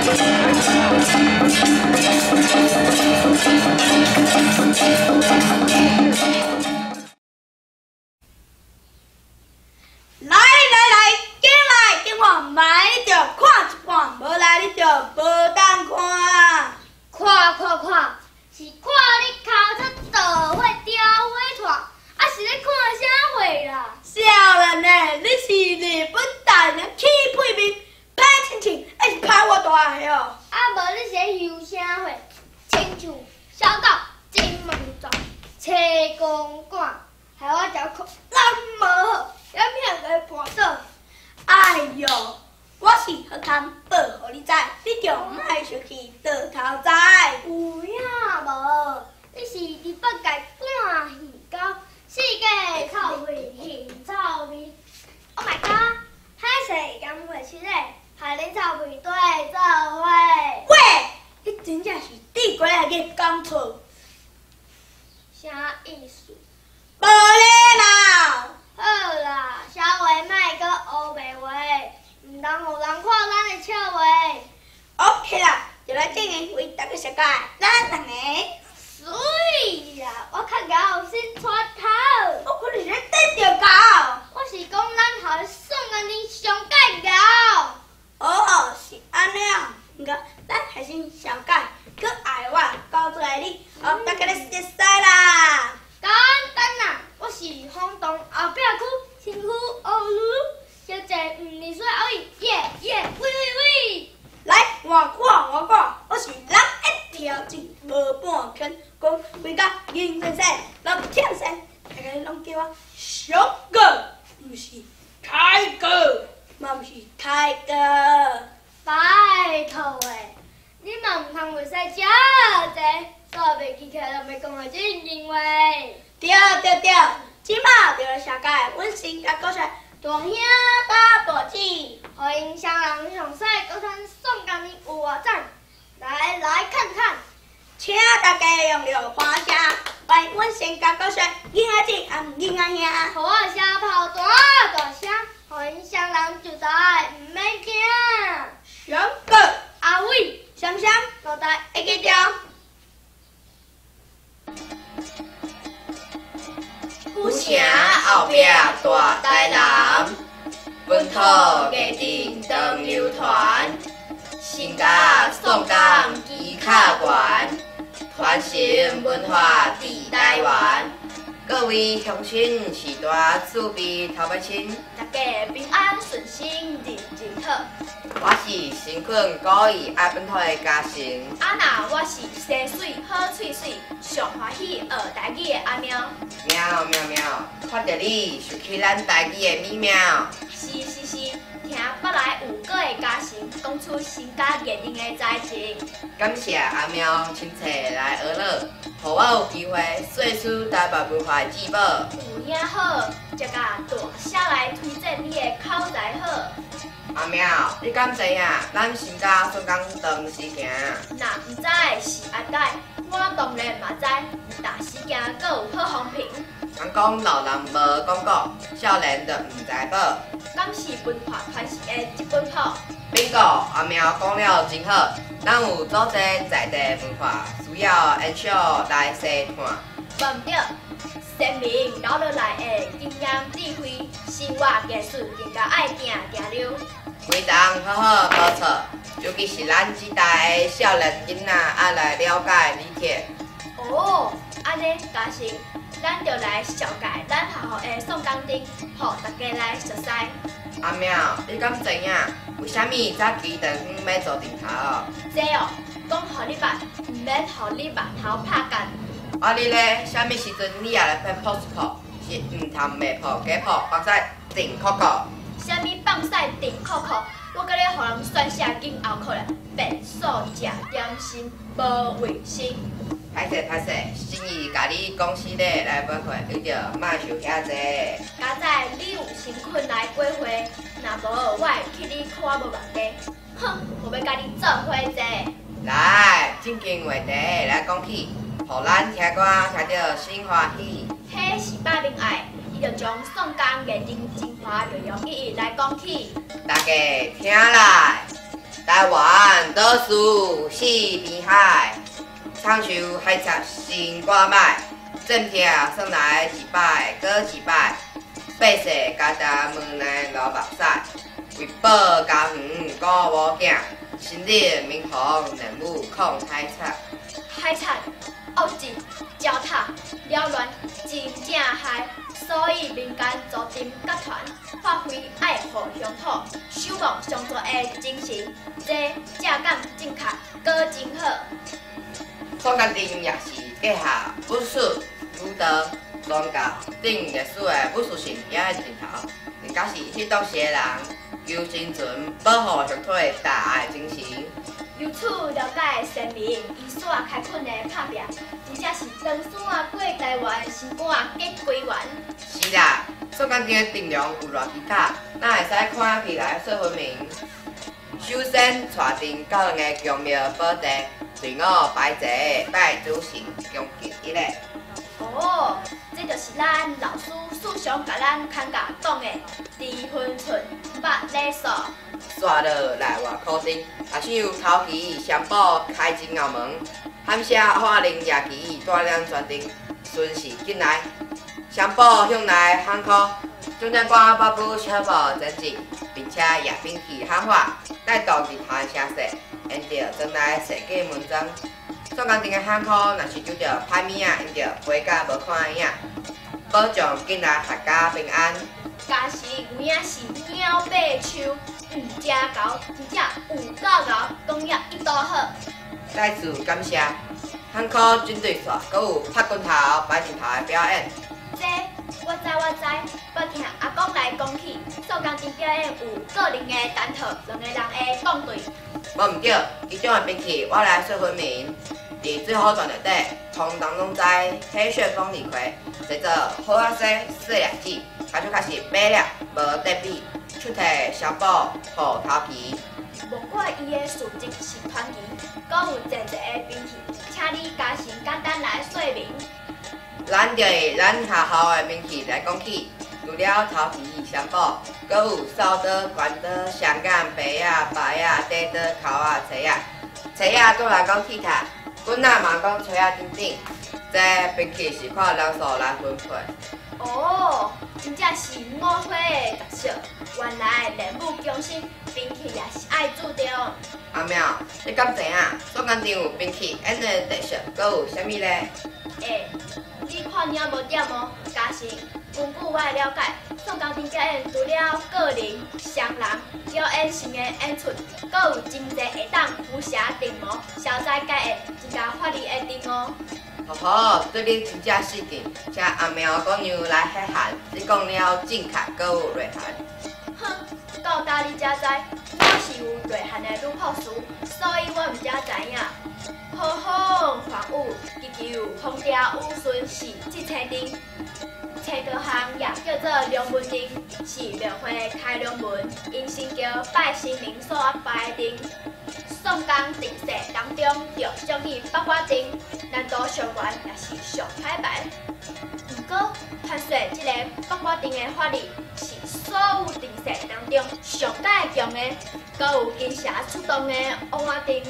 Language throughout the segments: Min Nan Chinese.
來來來，進來進來，來你就看一半，無來你就無當看。看看看，是看你尻出倒火雕火炭，啊是咧看啥貨啦？少年的，你是日本大人起屁面，歹親像，還是拍我大的哦？啊無你是咧翕啥貨？親像小狗真莽撞，车公馆，害我食苦那麼好，險險共伊跋倒。哎喲，我是好康報予你知，你就莫生氣倒頭栽。有影無？你是豬八戒趕魚狗，四界臭屁腥臭味。Oh my god！歹勢敢袂失禮，害恁臭屁對做伙。喂，你真正是對過來去講錯。啥意思？無禮貌。好啦，啥話莫閣烏白話，毋通予人看咱的笑話。 OK 啦，就來進行為大家紹介咱兩個。媠啦，我較𠢕先帶頭。我可能是咧對著𠢕。我是講咱校宋江陣上蓋𠢕。哦，是按呢啊，毋過咱還是上蓋閣愛我，交做來你，好，大家來熟似啦。簡單啦，我是轟動後壁區新婦烏嚕嚕，小姐毋離水阿偉，耶耶，喂喂喂！來，換我換我，我是人一條筋無半圈，講規工認真生，老忝生，大家攏叫我小哥，毋是泰哥，嘛毋是泰哥。拜託的，你嘛毋通袂使遮濟，煞袂記起來人欲講的正經話。對對對，這馬就來紹介阮新加國帥大兄佮大姊，歡迎雙人上洗閣看宋江陣有偌讚，來來看看，請大家用著歡聲，歡迎阮新加國帥囡仔姊和囡仔兄。予我聲炮大大聲，予𪜶雙人就知毋免驚。上個阿偉，雙雙，老大會記著。古城後壁大台南，本土藝陣長流傳，新甲宋江旗較懸，傳承文化佇台灣。各位鄉親序大厝邊頭尾親，大家平安順心，日日好。我是誠懇古意愛本土的嘉誠。啊若我是生媠好喙媠，上歡喜學台語的阿喵。喵喵喵，看著你想起咱台語的美妙。是是是，聽北來有果的嘉誠講出新甲藝人的才情。感謝阿喵親切來呵咾，予我有機會細思台北文化的至寶。有影好，才共大聲來推薦你的口才好。阿喵，你敢知影咱新甲宋江長時行？若毋知是按解，我當然嘛知，若時行閣有好風評。人講老人無講古，少年就毋知寶。敢是文化傳承的這本譜？ Bingo，阿喵講了真好，咱有足濟在地文化，需要延續來細看。無毋對，先民留落來的經驗智慧，生活藝術更加愛定定留。非常好好，無錯，尤其是咱這代的少年囡仔愛來了解理解。哦，按呢嘉誠，咱就來紹介咱學校的宋江陣，予大家來熟似。阿喵，你敢知影為啥物早期長遠欲做陣頭？這哦，講予你捌，毋免予你目頭拍結。啊你咧，啥物時陣你也來拍破破？是毋通賣破假破，放屎定扣扣。啥物放屎定扣扣？我閣咧予人宣泄緊喉哭咧，便所食點心無衛生。歹勢歹勢，心意共你講失禮來陪會，你就莫想遐濟。佳哉你有誠懇來過會，若無我會去你看無目地。哼，無欲共你做伙坐。來，正經話題來講起，予咱聽歌聽著心歡喜。彼是擺明愛，伊就將宋江藝陣精華內容一一來講起。大家聽來。台灣島嶼四邊海，長壽海賊新歌歹，戰聽算來一擺閣一擺，百姓家家門內流目屎，為保家園顧某囝，新日民防練武抗海賊。海賊、惡戰、糟蹋、擾亂，真正害，所以民間組織結團，發揮愛護鄉土、守望相助的精神，這正感正確，閣真好。宋江陣也是結合武術、舞蹈、宗教等歷史的武術性表演鏡頭，更加是彼當時的人求生存、保護鄉土的大愛精神。由此了解先民以山開墾的拍拚，真正是長山過台灣，心肝結歸元。是啦，宋江陣的陣容有偌技巧，哪會使看起來說分明？首先，帶陣到兩个宮廟寶地，隊伍排齊拜主神，恭敬一禮。哦，這就是咱老師時常共咱牽教講的，知分寸，捌禮數。煞落來外口陣，也像頭旗宣布開金澳門，喊聲法令夜旗帶領全陣巡視進來，宣布向來喊口，總長官北區小步前進，並且也兵器喊話，帶動日頭的聲勢，沿著前來設計門莊。宋江陣的喊口，若是拄著歹物仔，𪜶就飛甲無看影，保障境內闔家平安。假使有影是鳥爬樹，毋食猴，真正有夠𠢕，講了一多好。再次感謝漢口軍隊煞，閣有拍拳頭、擺陣頭的表演。這我知我知，捌聽阿公來講起，宋江陣表演有個人的單套，兩個人的講對。無毋對，其中的兵器我來說分明。佇最後段內底，通人攏知黑旋風李逵，叫做好仔勢細粒子，跤手確實白了，無得比，出提消寶予頭旗。無怪伊的事跡是傳奇，閣有濟濟的兵器，請你加深簡單來說明。咱就以咱學校的兵器來講起，除了頭旗、雙寶，閣有掃刀、關刀、雙眼、白仔、白仔、短刀、鉤仔、錘仔、錘仔對人講鐵塔，棍仔嘛講錘仔等等。這兵器是看人數來分配。哦，真正是五花的特色。原來練武強身，兵器也是愛注重。阿苗，你敢知影宋江陣有兵器演的特色，閣有啥物咧？欸，你看了無點哦？嘉誠，根據我的了解，宋江陣表演除了個人、雙人表演性的演出，閣有真濟會當驅邪定魔、消災解厄、真𠢕法力的陣哦。呵呵，對你真正失敬，請阿苗姑娘來歇寒。你講了正確，閣有內涵。哼，到今你才知，我是有內涵的女博士，所以我毋才知影。好風還雨，祈求風調雨順是這青陣。青刀巷也叫做龍門陣，是廟會開龍門、迎神轎、拜神明所擺的陣。宋江陣勢當中，就屬於八卦陣，難度上懸，也是上歹排。毋過，傳說這个八卦陣的法力是所有陣勢當中上蓋強的，閣有金蛇出動的烏仔陣，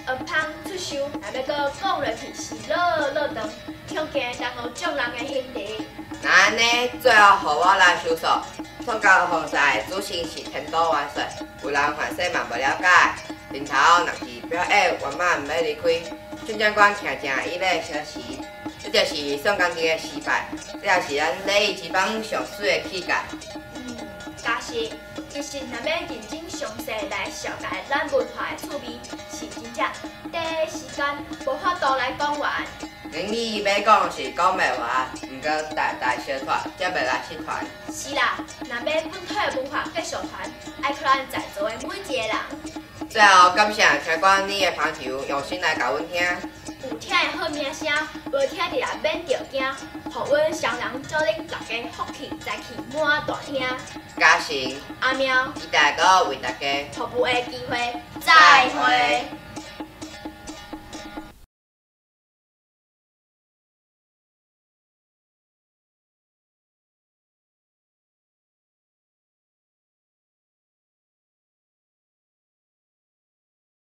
黃蜂出岫，若欲閣講落去是落落長，恐驚耽誤眾人的行程。那按呢，最後予我來收束。宋江防曬主神是天都元帥，有人凡世嘛無了解。陣頭若是表演圓滿欲離開，宋長官徛正伊咧相時，這就是宋江陣的失敗，這也是咱禮儀之邦上媠的氣概。嘉誠，其實若欲認真詳細來紹介咱文化的趣味，是真正短時間無法度來講完。言語欲講是講袂完，毋過代代相傳，才袂來失傳。是啦，若欲本土的文化繼續傳，愛靠咱在座的每一个人。最後感謝聽官你的捧場，用心來共阮聽。有聽的好名聲，無聽著也免著驚，予阮雙人祝恁大家福氣財氣滿大廳。嘉誠，阿喵，期待閣為大家服務的機會，再會。